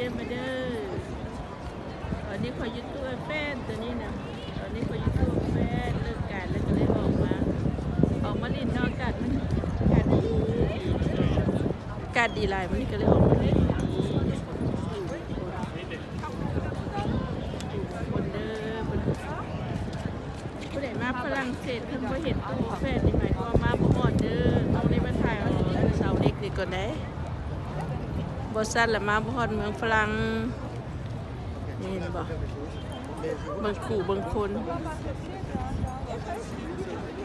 ເດີມາເດີ ຕອນນີ້ຂ້ອຍຢູ່ຕູ້ແຟນ ຕອນນີ້ນະ ຕອນນີ້ຂ້ອຍຢູ່ຕູ້ແຟນ ເລີກການແລ້ວກໍເລີຍອອກມາ ອອກມາຫຼິ້ນເນາະ ອາກາດມັນ ອາກາດດີ ອາກາດດີຫຼາຍ ມື້ນີ້ກໍເລີຍອອກມາຫຼິ້ນ ຄົນເດີ ຜູ້ໃດມາຝຣັ່ງເສດ ເພິ່ນບໍ່ເຫັນຕູ້ແຟນ ນີ້ໝາຍຄວາມວ່າມາບໍ່ຮອດເດີ ຕ້ອງໄດ້ມາຖ່າຍເອົາເສົາເຫຼັກນີ້ກ່ອນໃດ໋ ບໍ່ຊັ້ນລະມາບໍ່ຮອດເມືອງຝຣັ່ງ ນີ້ເຫັນບໍ່ ເບິ່ງຄູ່ເບິ່ງຄົນ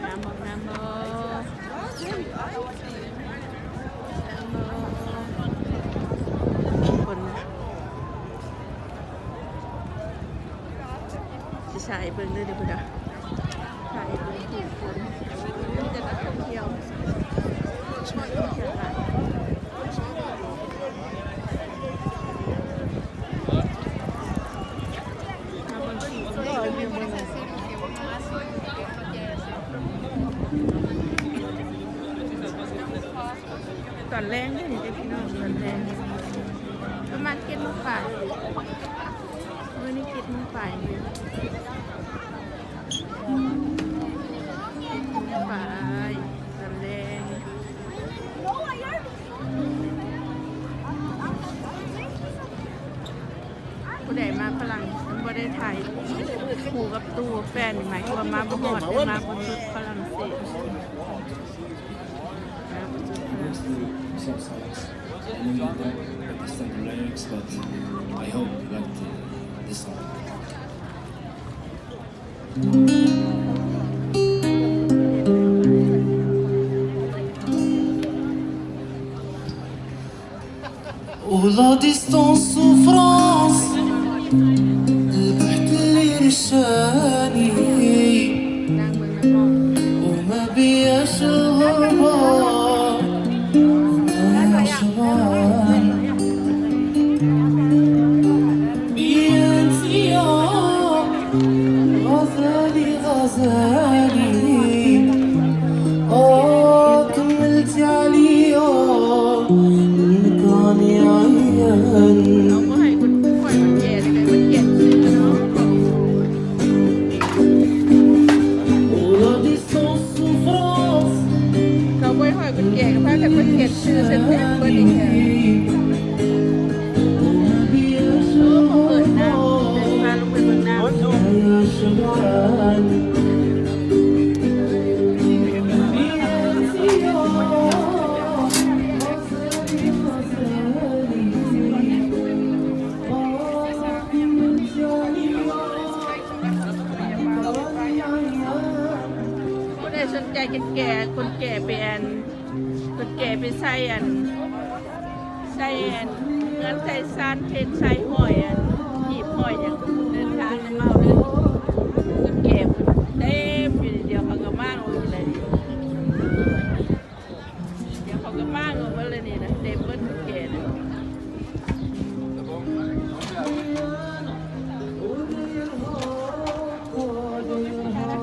ງາມບໍ່ ງາມບໍ່ ງາມບໍ່ ຄົນ ຊິສາຍເບິ່ງເດີ ເດີພຸ້ນນະ ສາຍເບິ່ງຜູ້ຄົນ ມີແຕ່ນັກທ່ອງທ່ຽວ ນັກທ່ອງທ່ຽວຫຼາຍ ມາເບິ່ງຜູ້ຄົນ ຕອນແລງເດ້ນີ້ເດ້ພີ່ນ້ອງ ຕອນແລງ ປະມານເຈັດໂມງປາຍ ມື້ນີ້ເຈັດໂມງປາຍ ປາຍ ຕອນແລງ ຜູ້ໃດມາຝຣັ່ງ ມັນບໍ່ໄດ້ຖ່າຍຄູ່ກັບຕູ້ແຟນ ໝາຍຄວາມວ່າມາບໍ່ຮອດ ໄດ້ມາບໍ່ສຸດຝຣັ່ງເສດ. Some songs. I know you don't understand the lyrics, but I hope you like the, the song. Oh, la distance souffrance، ذبحتلي رشاني، وما بياش الغربة وأنا شبعان. بيا انتيا غزالي غزالي، آه، كملتي عليا، كان يعيان. ເຂົາບໍ່ໃຫ້ຄົນ ຂ້ອຍມາແກ່ໃດ ມາຂຽນຊື່ເນາະ Souffrance. ເຂົາບໍ່ໃຫ້ຂ້ອຍກົດແຈ ກໍພາກັນມາຂຽນຊື່ໃສ່ແຜ່ນເບິດອີກແລ້ວ. ໂອ້ ເຂົາເປີດນ້ຳ ພາລົງໄປເບິ່ງນ້ຳ ຜູ້ໃດສົນໃຈເກັບແກ່ ຄົນແກ່ໄປອັນ ຄົນແກ່ໄປໃສ່ອັນ ໃສ່ອັນ ເຮືອນໃສ່ຊານເພັນ ໃສ່ຫ້ອຍອັນ ຮີບຫ້ອຍຫຍັງ ເດີນທາງນຳເອົາເດີ ຄົນແກ່ເຕັມຢູ່ນີ້ ດຽວເຂົາກໍມາເອົາອີກແລ້ວນີ້. ດຽວເຂົາກໍມາເອົາເບິດເລີຍນີ້ນະ ເຕັມເບິດແກ່ນະ.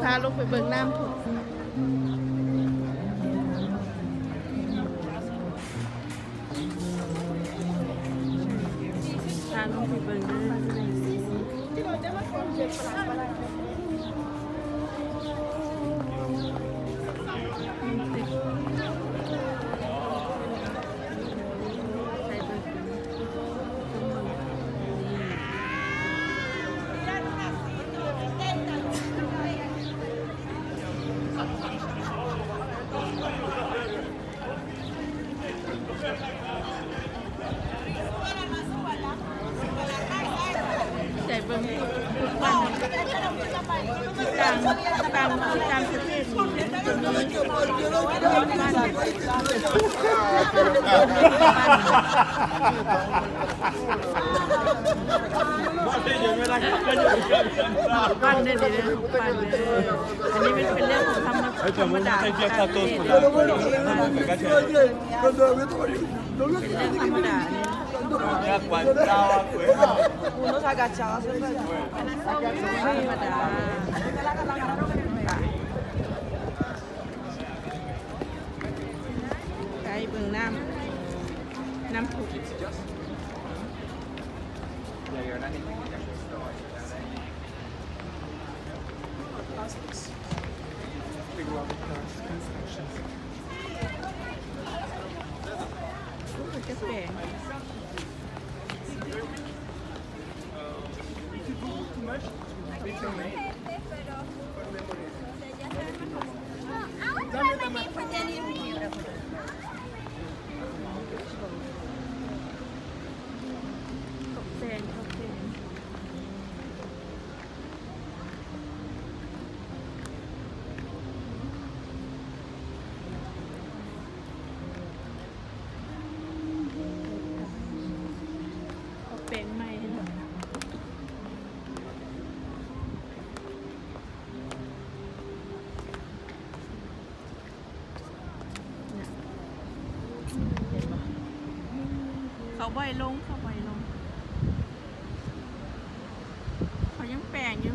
ພາລົງໄປເບິ່ງນ້ຳພຸ້ນ ພາລົງໄປເບິ່ງເດີ. ໃສ່ເບິ່ງ ຕ່າງ ຕ່າງ ຕ່າງປະເທດ ປັ່ນໄດ້ເດ້ ປັ່ນເດ້. ອັນນີ້ມັນເປັນເລື່ອງຂອງທຳມະ ທຳມະດາ ເປັນເລື່ອງທຳມະດາ ທຳມະດາ. ໄປເບິ່ງນ້ຳ ນ້ຳພຸ. If you go too much, it's your name.ເຫັນບໍ່? ເຂົາບໍ່ໃຫ້ລົງ ເຂົາບໍ່ໃຫ້ລົງ ເຂົາຍັງແປງຢູ່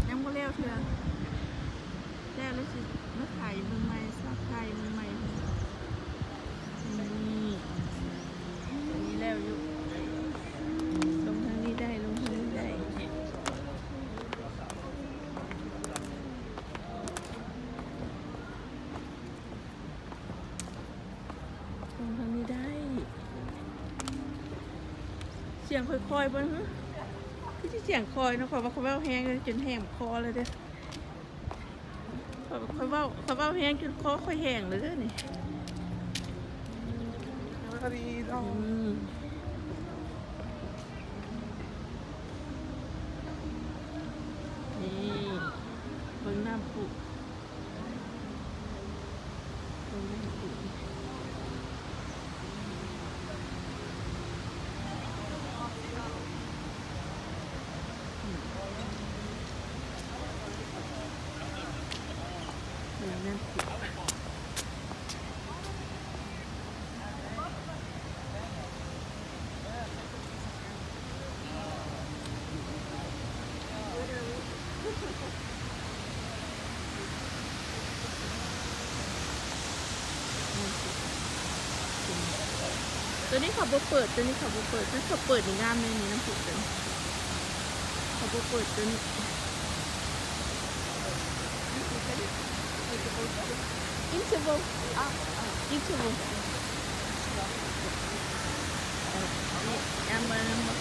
ຍັງບໍ່ແລ້ວເທື່ອ ແລ້ວແລ້ວຊິມາຖ່າຍເບິ່ງໃໝ່ ຊອກຖ່າຍເບິ່ງໃໝ່ ນີ້ ນີ້ແລ້ວຢູ່ ລົງທາງນີ້ໄດ້ ລົງທາງນີ້ໄດ້. ລົງທາງນີ້ໄດ້ ສຽງຄ່ອຍໆບໍ່ຫື? ຄືຊິສຽງຄ່ອຍເນາະ ເພາະວ່າຂ້ອຍເວົ້າແຮງຈົນແຫບຄໍແລ້ວເດ້ ຂ້ອຍ ຂ້ອຍເວົ້າ ຂ້ອຍເວົ້າແຮງຈົນຄໍຂ້ອຍແຫ້ງແລ້ວເດ້ນີ້ ອືມ ນີ້ ເບິ່ງນ້ຳພຸ. ໂຕນີ້ເຂົາບໍ່ເປີດ ໂຕນີ້ເຂົາບໍ່ເປີດ ຄັນເຂົາເປີດນີ້ງາມແນ່ນີ້ ນ້ຳພຸໂຕນີ້ ເຂົາບໍ່ເປີດໂຕນີ້. Interval. Ah, ah, interval. Amber, amber,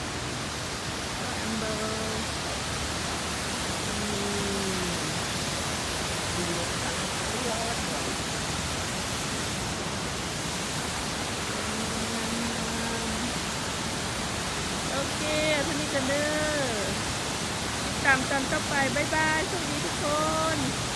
amber. ໂອເຄ ເທົ່ານີ້ກັນເດີ ຕາມຕອນຕໍ່ໄປ ບາຍບາຍ ສະຫວັດດີທຸກຄົນ.